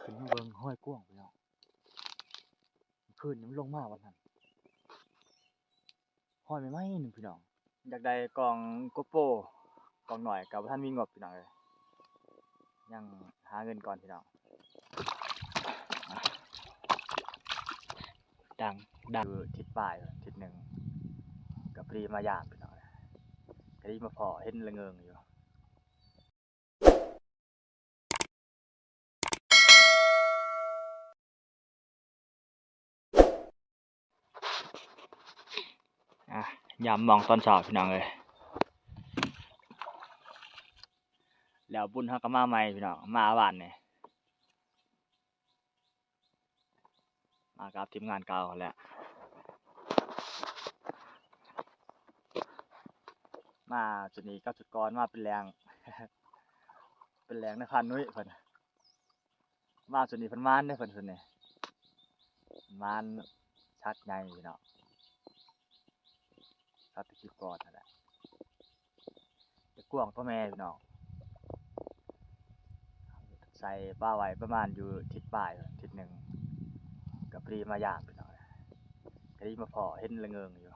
ຂຶ້ນມາເບິ່ງຮອຍກວາງ ພີ່ນ້ອງ. ຄືນນີ້ມັນລົງມາວັນນັ້ນ ຮອຍໃໝ່ໆໜຶ່ງ ພີ່ນ້ອງ. ຢາກໄດ້ກ້ອງ GoPro ກ້ອງນ້ອຍກໍບໍ່ທັນມີງົບ ພີ່ນ້ອງເອີຍ. ຍັງຫາເງິນກ່ອນ ພີ່ນ້ອງ. ດັງ ດັງທິດປາຍ ທິດໜຶ່ງ ກໍພໍດີມາຢາມ ພີ່ນ້ອງເອີຍ. ກໍດີມາພໍ້ ເຫັນລະເງິງຢູ່. ອ່ະ ຍາມມອງຕອນເຊົ້າ ພີ່ນ້ອງເອີຍ. ແລ້ວບຸນເຮົາກໍມາໃໝ່ ພີ່ນ້ອງ ມາວານນີ້. ມາກັບທີມງານເກົ່າຫັ້ນແຫຼະ. ມາຊຸດນີ້ກັບຊຸດກ່ອນ ມາເປັນແຫຼງ ເປັນແຫຼງນະຄອນນຸ້ຍເພິ່ນ. ມາຊຸດນີ້ເພິ່ນໝານເດ້ ເພິ່ນຊຸດນີ້ໝານ ສັດໃຫຍ່ເນາະ. ສັດທີ່ກິນກ່ອນຫັ້ນແຫຼະ ຈະກວາງກວ່າແມ່ພີ່ນ້ອງ. ໃສ່ປາໄວ້ປະມານຢູ່ທິດປາຍ ທິດໜຶ່ງ ກໍພໍດີມາຢາມພີ່ນ້ອງ. ກໍດີມາພໍ້ ເຫັນລະເງິງຢູ່.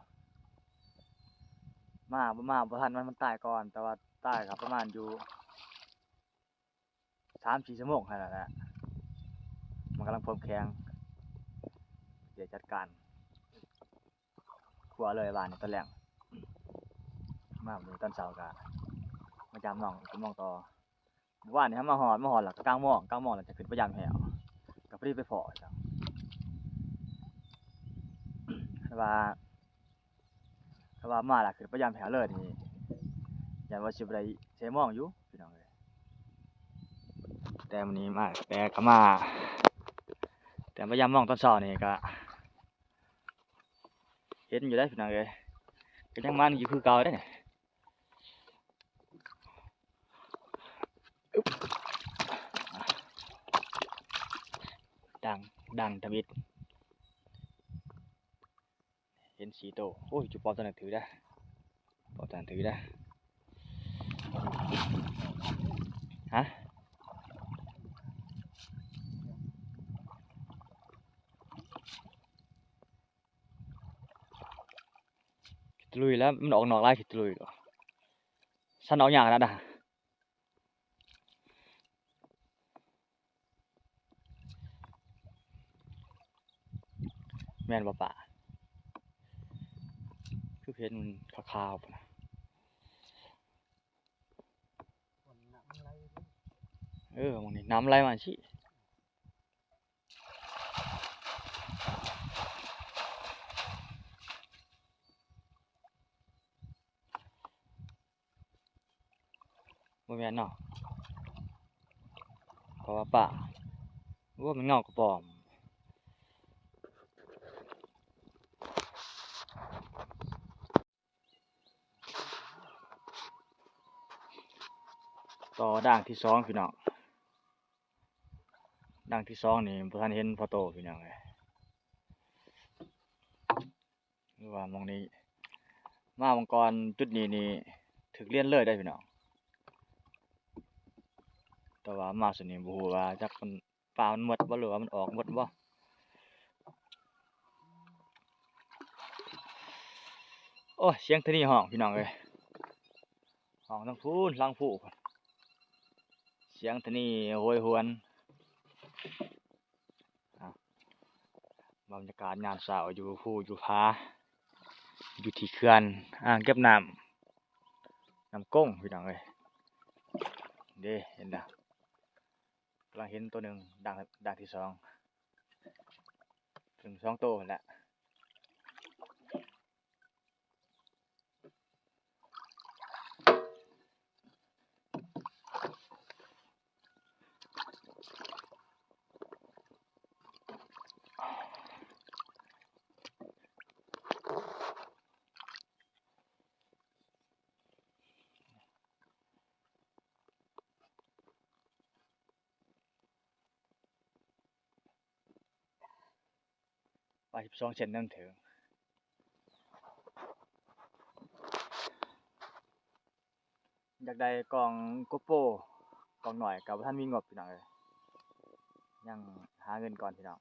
ມາ ມາບໍ່ທັນ ມັນ ມັນຕາຍກ່ອນ ແຕ່ວ່າຕາຍກໍປະມານຢູ່ ສາມສີ່ຊົ່ວໂມງຫັ້ນແຫຼະ ມັນກຳລັງເພີ່ມແຂງ. ເດ ຈັດການຄົວເລີຍວານນີ້ຕອນແລງ. ມາມື້ຕອນເຊົ້າກະມາຢາມນ້ອງ ຢາມນ້ອງຕໍ່. ວານນີ້ເຮົາມາຮອດ ມາຮອດແລ້ວກະກາງມອງ ກາງມອງແລ້ວຈະຂຶ້ນໄປຢາມແຫ້ວ ກະພໍດີໄປພໍ້ເຈົ້າ. ແຕ່ວ່າ ຖ້າວ່າມາແລ້ວຂຶ້ນໄປຢາມແຫ້ວເລີຍນີ້ ຢ້ານວ່າຊິບໍ່ໄດ້ໃສ່ມອງຢູ່ພີ່ນ້ອງເອີຍ. ແຕ່ມື້ນີ້ມາ ແຕ່ກໍມາ ແຕ່ມາຢາມມອງຕອນເຊົ້ານີ້ກໍເຫັນຢູ່ເດ້ພີ່ນ້ອງເອີຍ. ກໍຍັງມັນຢູ່ຄືເກົ່າເດ້ນີ້. ດັງ ດັງທຳອິດ. ເຫັນສີ່ໂຕ. ໂອ້ຍ ຈຸປອບຕົວນັ້ນຖືໄດ້ ປອບຕົວນັ້ນຖືໄດ້. ຮະ ຂີ້ຕະລຸຍແລ້ວ ມັນອອກນອກຫຼາຍ ຂີ້ຕະລຸຍ. ສັນອອກຍາກຂະໜາດນັ້ນ. ແມ່ນບໍ່ປ້າ? ຄືເຫັນມັນຂາວໆພຸ້ນນະ. ເອີ ໝ່ອງນີ້ນ້ຳໄຫຼມາຈັ່ງຊີ້. ບໍ່ແມ່ນເນາະ ເພາະວ່າປາ ໂອ້ ມັນເງົາກະປອມ. ຕໍ່ດ່າງທີສອງພີ່ນ້ອງ. ດ່າງທີສອງນີ້ບໍ່ທັນເຫັນພໍໂຕພີ່ນ້ອງເອີຍ. ຫຼືວ່າໝ່ອງນີ້ ມາໝ່ອງກ່ອນຈຸດນີ້ນີ້ຖືກລຽນເລີຍໄດ໋ພີ່ນ້ອງ. ແຕ່ວ່າມາຊຸດນີ້ບໍ່ຮູ້ວ່າຈັກມັນ ປາມັນໝົດບໍ່ ຫຼືວ່າມັນອອກໝົດບໍ່. ໂອ້ຍ ສຽງທະນີຮ້ອງພີ່ນ້ອງເອີຍ. ຮ້ອງທາງພຸ້ນ ຫຼັງພູພຸ້ນ ສຽງທະນີໂຫຍຫວນ. ອ່າ ບັນຍາກາດຍາມເຊົ້າຢູ່ພູຢູ່ຜາ ຢູ່ທີ່ເຂື່ອນ ອ່າງເກັບນ້ຳ ນ້ຳກົງພີ່ນ້ອງເອີຍ. ເດ້ ເຫັນລະ ກຳລັງເຫັນໂຕໜຶ່ງ ດ່າງ ດ່າງທີສອງ ເຖິງສອງໂຕຫັ້ນແຫຼະ. ປາສິບສອງເຊັນນັ້ນເຖິງ. ຢາກໄດ້ກ້ອງ GoPro ກ້ອງນ້ອຍກໍບໍ່ທັນມີງົບ ພີ່ນ້ອງເອີຍ. ຍັງຫາເງິນກ່ອນພີ່ນ້ອງ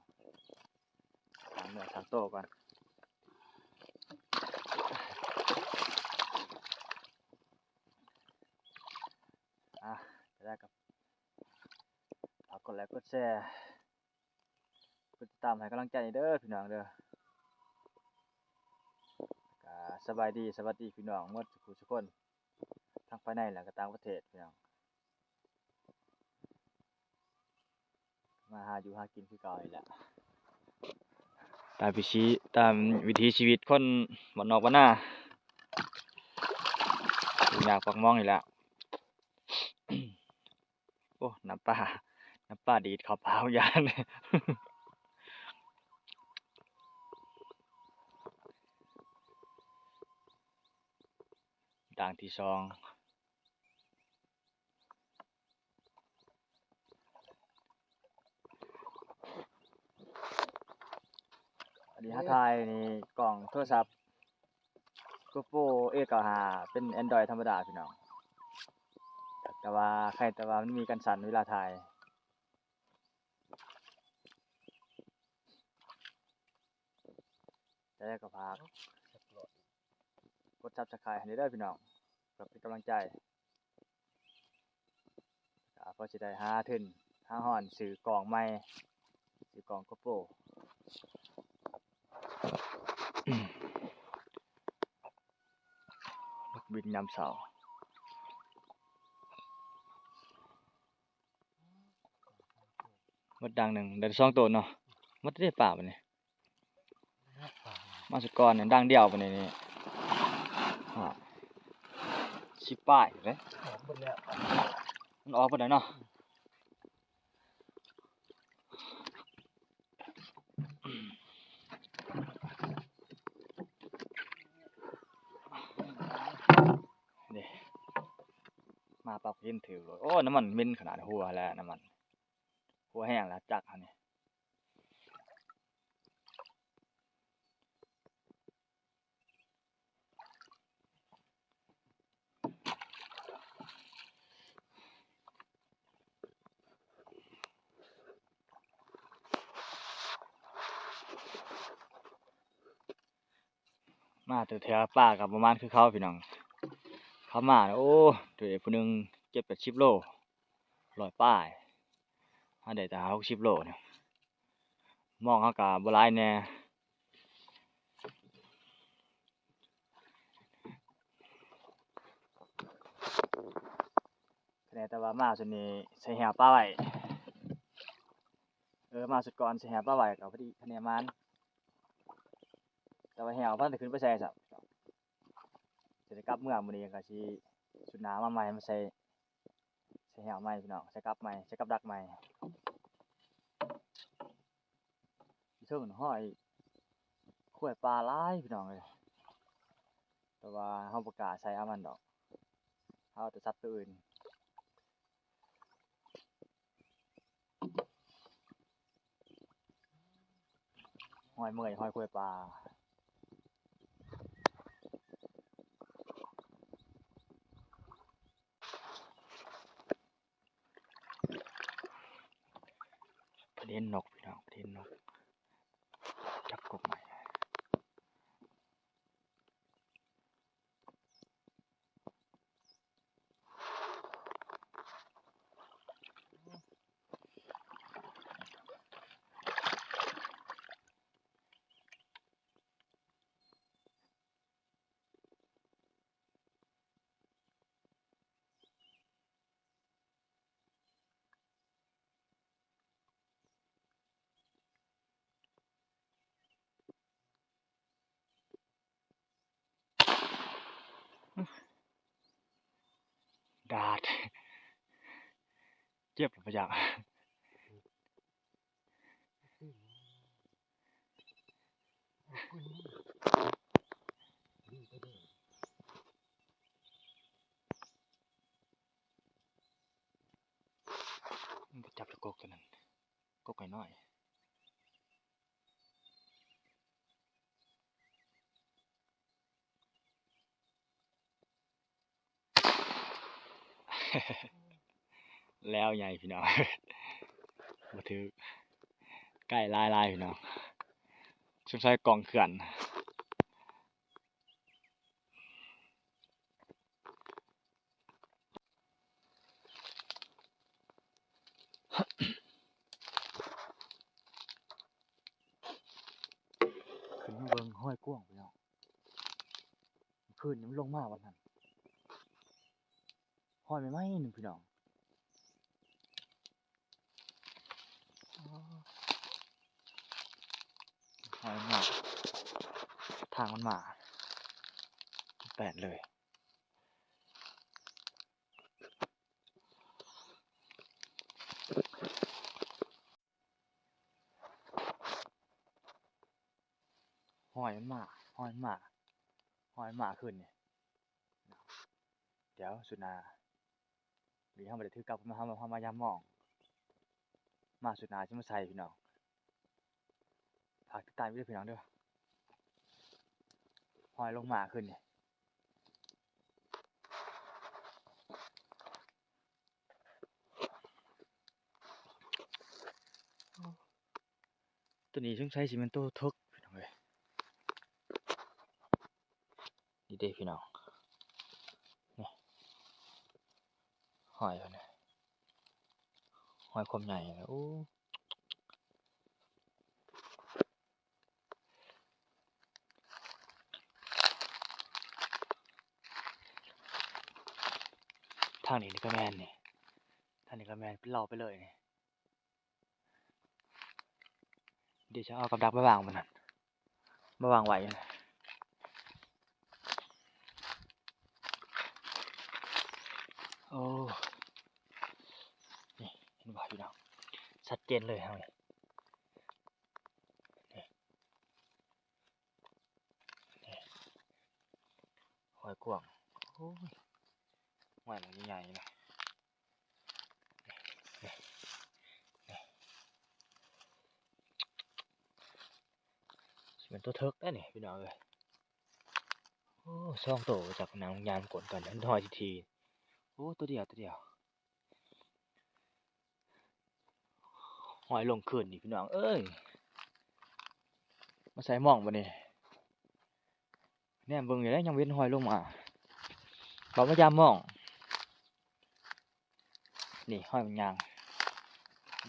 ຫາເງິນສ້າງໂຕກ່ອນ. ອ່າ ໄດ້ກໍຝາກກົດໄລກົດແຊ ກົດຕິດຕາມໃຫ້ກຳລັງໃຈເດີພີ່ນ້ອງເດີ. ກໍສະບາຍດີ ສະຫວັດດີພີ່ນ້ອງໝົດທຸກຜູ້ທຸກຄົນ ທັງພາຍໃນ ແລະ ກໍຕ່າງປະເທດພີ່ນ້ອງ. ມາຫາຢູ່ຫາກິນຄືເກົ່ານີ້ແຫຼະ ຕາມວິຖີ ຕາມວິຖີຊີວິດຄົນບ້ານນອກບ້ານນາ ທຸກຍາກປາກໝອງນີ້ແຫຼະ. ໂອ້ ນ້ຳປາ ນ້ຳປາດີດເຂົ້າປາກຢ້ານ. ດ່າງທີສອງ. ອັນນີ້ເຮົາຖ່າຍນີ້ກ້ອງໂທລະສັບ GoPro A ເກົ້າຫ້າ ເປັນ Android ທຳມະດາພີ່ນ້ອງ ແຕ່ວ່າ ໃຄແຕ່ວ່າມັນມີກັນສັ່ນເວລາຖ່າຍ. ແຕ່ກໍຝາກກົດ Subscribe ໃຫ້ເດີພີ່ນ້ອງ ເພື່ອເປັນກຳລັງໃຈ ກໍພໍຊິໄດ້ຫາທຶນຫາຮອນຊື້ກ້ອງໃໝ່ ຊື້ກ້ອງ GoPro. ນົກບິນຍາມເຊົ້າ ໝົດດ່າງໜຶ່ງ ໄດ້ສອງໂຕເນາະ. ໝົດເດ້ປາບັດນີ້ ມາສຸດກ່ອນດ່າງດຽວບັດນີ້ນີ້ ອ່າ ສິບປາຍເດ້ ອອກເບິດແລ້ວ ມັນອອກເບິດແລ້ວເນາະ. ເດ້ ມາປັບເຫັນຖືກໂລດ. ໂອ້ ນ້ຳມັນເໝັນຂະໜາດ ຮົ່ວແລ້ວນ້ຳມັນ ຮົ່ວແຮງແລ້ວຈັກຫັ້ນນີ້. ມາແຕ່ເທື່ອປາກໍປະມານຄືເຂົາພີ່ນ້ອງ ເຂົາມາ ໂອ້ ໂຕເອງຜູ້ໜຶ່ງເຈັດແປດສິບໂລ ຮ້ອຍປາຍ ເຮົາໄດ້ແຕ່ຫ້າຫົກສິບໂລນີ້ ມອງເຮົາກໍບໍ່ຫຼາຍແດ່. ຄະແນນແຕ່ວ່າມາຊຸດນີ້ໃສ່ແຮ້ວປະໄວ້ ເອີ ມາຊຸດກ່ອນໃສ່ແຮ້ວປະໄວ້ກໍພໍດີຄະແນນໝານ ແຕ່ວ່າແຮ້ວບໍ່ທັນໄດ້ຂຶ້ນໄປໃສ່ຊ້ຳ ຊິໄດ້ກັບເມືອມື້ນີ້ ກໍຊິຊຸດໜ້າມາໃໝ່ ມາໃສ່ ໃສ່ແຮ້ວໃໝ່ພີ່ນ້ອງ ໃສ່ກັບໃໝ່ ໃສ່ກັບດັກໃໝ່. ຢູ່ເທິງຫ້ອຍຄວາຍປ່າຫຼາຍພີ່ນ້ອງເອີຍ ແຕ່ວ່າເຮົາບໍ່ກ້າໃສ່ເອົາມັນດອກ ເຮົາເອົາແຕ່ສັດໂຕອື່ນ. ຫ້ອຍເມື່ອຍ ຫ້ອຍຄວາຍປ່າ. ປະເດັນນົກພີ່ນ້ອງ ປະເດັນນົກ ຈັບກົບໃໝ່. ດາດ ເຈັບບໍ່ຢາກ ມັນໄປຈັບແຕ່ກົກຕົວນັ້ນ ກົກນ້ອຍໆ. ແລ້ວໃຫຍ່ພີ່ນ້ອງ ບໍ່ຖືກ ໃກ້ຫຼາຍໆ ພີ່ນ້ອງ ສົງໄສກ້ອງເຄື່ອນ. ຂຶ້ນມາເບິ່ງຫອຍກວາງ ພີ່ນ້ອງ ຄືນນີ້ມັນລົງມາວັນນັ້ນ ຫອຍໃໝ່ໆ ໜຶ່ງ ພີ່ນ້ອງ. ຫອຍມາ ທາງມັນມາແປນເລີຍ. ຫອຍມັນມາ ຫອຍມັນມາ ຫອຍມັນມາຄືນນີ້. ດຽວສຸດໜ້າ ນີ້ເຮົາບໍ່ໄດ້ຖືກັບມາ ເຮົາ ເຮົາມາຢາມມອງ ມາສຸດໜ້າຊິມາໃສ່ ພີ່ນ້ອງ. ຝາກຕິດຕາມເດີພີ່ນ້ອງເດີ ຫອຍລົງມາຄືນນີ້. ໂຕນີ້ສົງໄສຊິແມ່ນໂຕເຖິກ ພີ່ນ້ອງເອີຍ. ນີ້ເດ້ພີ່ນ້ອງ ນີ້ ຫອຍເພິ່ນ ຫອຍຄວາມໃຫຍ່ ໂອ້. ທາງນີ້ນີ້ກໍແມ່ນນີ້ ທາງນີ້ກໍແມ່ນ ເປັນເລົາະໄປເລີຍນີ້. ດຽວຈະເອົາກັບດັກມາວາງບນນັ້ນ ມາວາງໄວ້. ໂອ້ ນີ້ເຫັນບໍ່ພີ່ນ້ອງ ຊັດເຈນເລີຍເຮົານີ້ ນີ້ ນີ້ ຫອຍກວາງ ໂອ້ຍ ຫອຍມັນໃຫຍ່ໆ ນະ. ນີ້ ນີ້ ນີ້ ຊິແມ່ນຕົວເຖິກໄດ໋ນີ້ ພີ່ນ້ອງເອີຍ. ໂອ້ ສອງໂຕ ຈັກໜັງຍາມກົນກັນ ມັນຫອຍທີໆ. ໂອ້ ຕົວດຽວ ຕົວດຽວ. ຫອຍລົງຄືນນີ້ ພີ່ນ້ອງເອີຍ. ມາໃສ່ມອງບາດນີ້. ແນມເບິ່ງຢູ່ເດ້ ຍັງເຫັນຫອຍລົງມາ ເຂົ້າມາຢາມມອງ. ນີ້ຫອຍມັນຍ່າງ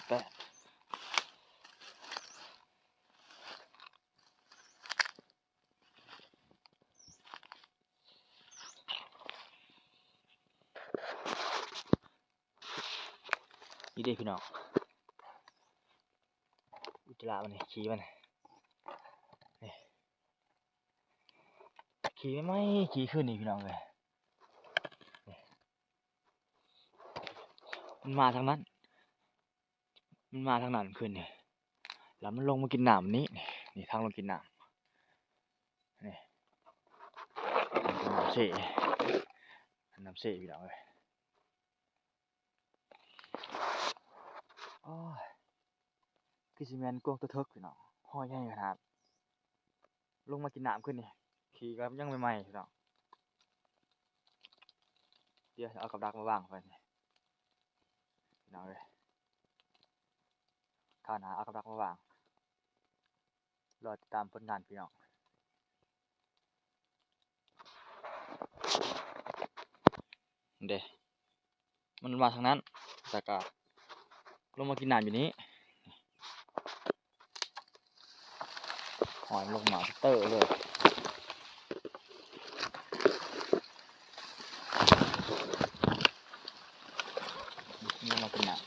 ແປະ ນີ້ເດ້ພີ່ນ້ອງ ອຸດຈະລະມັນນີ້ ຂີ້ມັນນີ້ ຂີ້ໃໝ່ໆ ຂີ້ຄືນນີ້ ພີ່ນ້ອງເອີຍ. ມັນມາທາງນັ້ນ ມັນມາທາງນັ້ນຄືນນີ້ ແລ້ວມັນລົງມາກິນນ້ຳນີ້ ນີ້ ນີ້ທາງລົງກິນນ້ຳ ນີ້ ນ້ຳເຊ ນ້ຳເຊ ພີ່ນ້ອງເອີຍ. ໂອ້ຍ ຄືຊິແມ່ນກວາງຕົວເຖິກ ພີ່ນ້ອງ ຫອຍໃຫຍ່ຂະໜາດ ລົງມາກິນນ້ຳຄືນນີ້ ຂີ້ກໍຍັງໃໝ່ໆ ພີ່ນ້ອງ. ດຽວເອົາກັບດັກມາວາງໄວ້ນີ້ ພີ່ນ້ອງເອີຍ ຄາວໜ້າເອົາກັບດັກມາວາງ. ລໍຕິດຕາມຜົນງານພີ່ນ້ອງ ເດ້ ມັນມາທາງນັ້ນ ແລ້ວກະລົງມາກິນນ້ຳຢູ່ນີ້ ຫອຍມັນລົງມາເຕີເລີຍ ນີ້ມາກິນນ້ຳ.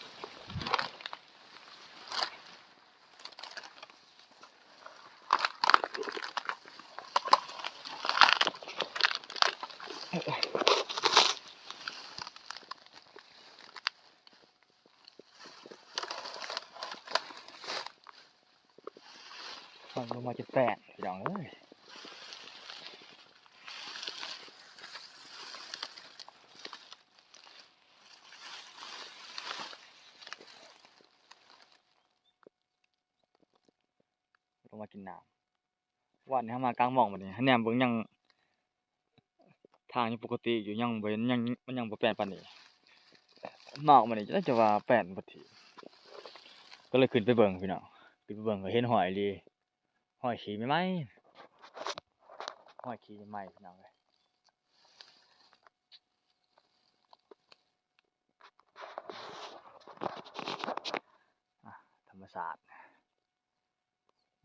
ມັນລົງມາຈະແຕກ ພີ່ນ້ອງເອີຍ ລົງມາກິນນ້ຳ. ວານນີ້ເຮົາມາກາງມອງ ບາດນີ້ແນມເບິ່ງຍັງ ທາງຍັງປົກກະຕິຢູ່ ຍັງບໍ່ເຫັນ ຍັງ ມັນຍັງບໍ່ແປນປານນີ້ ມາອອກມານີ້ຈະ ຈະວ່າແປນເບິດທີ ກໍເລີຍຂຶ້ນໄປເບິ່ງພີ່ນ້ອງ ຂຶ້ນໄປເບິ່ງກໍເຫັນຮອຍອີ່ຫຼີ ຮອຍຂີ້ໃໝ່ໆ ຮອຍຂີ້ໃໝ່ໆ ພີ່ນ້ອງເອີຍ. ອ່າ ທຳມະຊາດ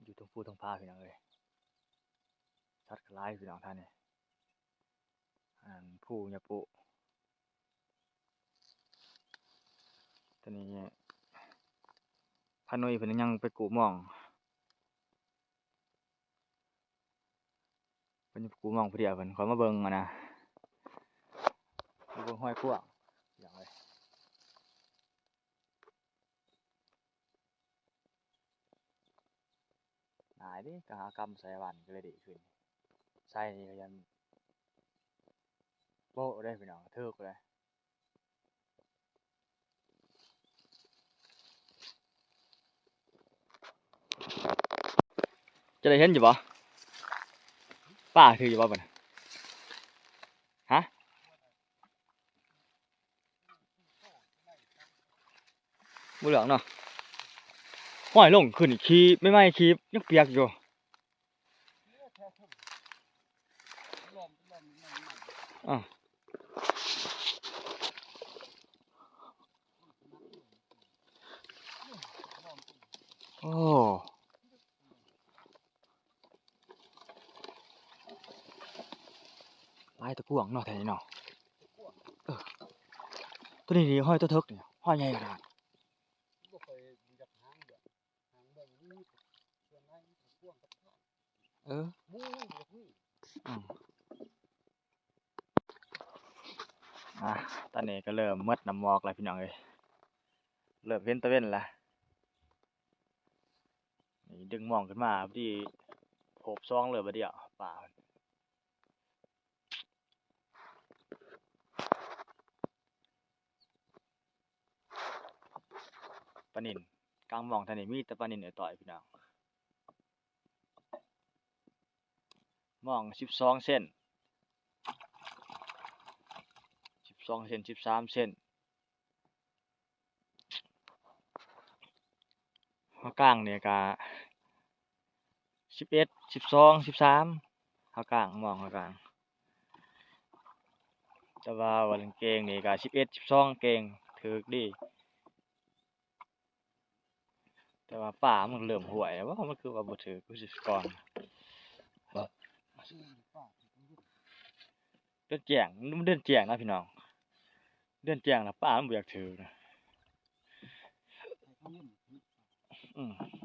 ຢູ່ເທິງພູເທິງຜາພີ່ນ້ອງເອີຍ ສັດກໍຫຼາຍພີ່ນ້ອງທ່ານນີ້ ອັນພູຍາໂປະ ຕອນນີ້ພານຸ້ຍເພິ່ນຍັງໄປກູ້ມອງ ເພິ່ນຍັງໄປກູ້ມອງຜູ້ດຽວ ເພິ່ນຄ່ອຍມາເບິ່ງຫັ້ນນະ ມາເບິ່ງຮອຍກວ້າງ ພີ່ນ້ອງເອີຍ. ຫຼາຍເດ້ ກະຫາກຳໃສ່ຫວ່ານກໍເລີຍດີຂຶ້ນ ໃສ່ນີ້ກໍຍັງໂປະເດ້ພີ່ນ້ອງ ຖືກເລີຍ. ຈະໄດ້ເຫັນຢູ່ບໍ່? ປາຖືຢູ່ບໍ່ບັດນີ້? ຮະ? ບໍ່ເຫຼືອງເນາະ ຫ້ອຍລົງຂຶ້ນ ຂີ້ໃໝ່ໆ ຂີ້ຍັງປຽກຢູ່ ອາ ໂອ້. ຫຼາຍຕະກວງເນາະແຖວນີ້ເນາະ ເອີ ໂຕນີ້ນີ້ ຮອຍຕົວເຖິກນີ້ ຮອຍໃຫຍ່ຂະໜາດ ເອີ ອືມ ອ່າ ຕອນນີ້ກໍເລີ່ມໝົດນ້ຳໝອກແລ້ວພີ່ນ້ອງເອີຍ ເລີ່ມເຫັນຕາເວັນແລ້ວ ນີ້ດຶງມອງຂຶ້ນມາພໍດີ ໂພບສອງເລີຍບາດດຽວ ປາ ປານິນ ກາງມອງທ່ານນີ້ມີແຕ່ປານິນເອີຍ ຕ່ອຍ ພີ່ນ້ອງ ມອງສິບສອງເຊັນ ສິບສອງເຊັນ ສິບສາມເຊັນ ຮອກກາງນີ້ກະສິບເອັດ ສິບສອງ ສິບສາມ ຮອກກາງ ມອງຮອກກາງ ແຕ່ວ່າວັນເກງນີ້ກະສິບເອັດ ສິບສອງ ເກງ ຖືກດີ. ແຕ່ວ່າປາມັນເລີ່ມຫ້ວຍແລ້ວບໍ່ ມັນຄືວ່າບໍ່ຖືກ ຄືຊິກ່ອນ ເດືອນແຈ້ງ ມັນເດືອນແຈ້ງນະພີ່ນ້ອງ ເດືອນແຈ້ງນະ ປາມັນບໍ່ຢາກຖືກນະ ອືມ.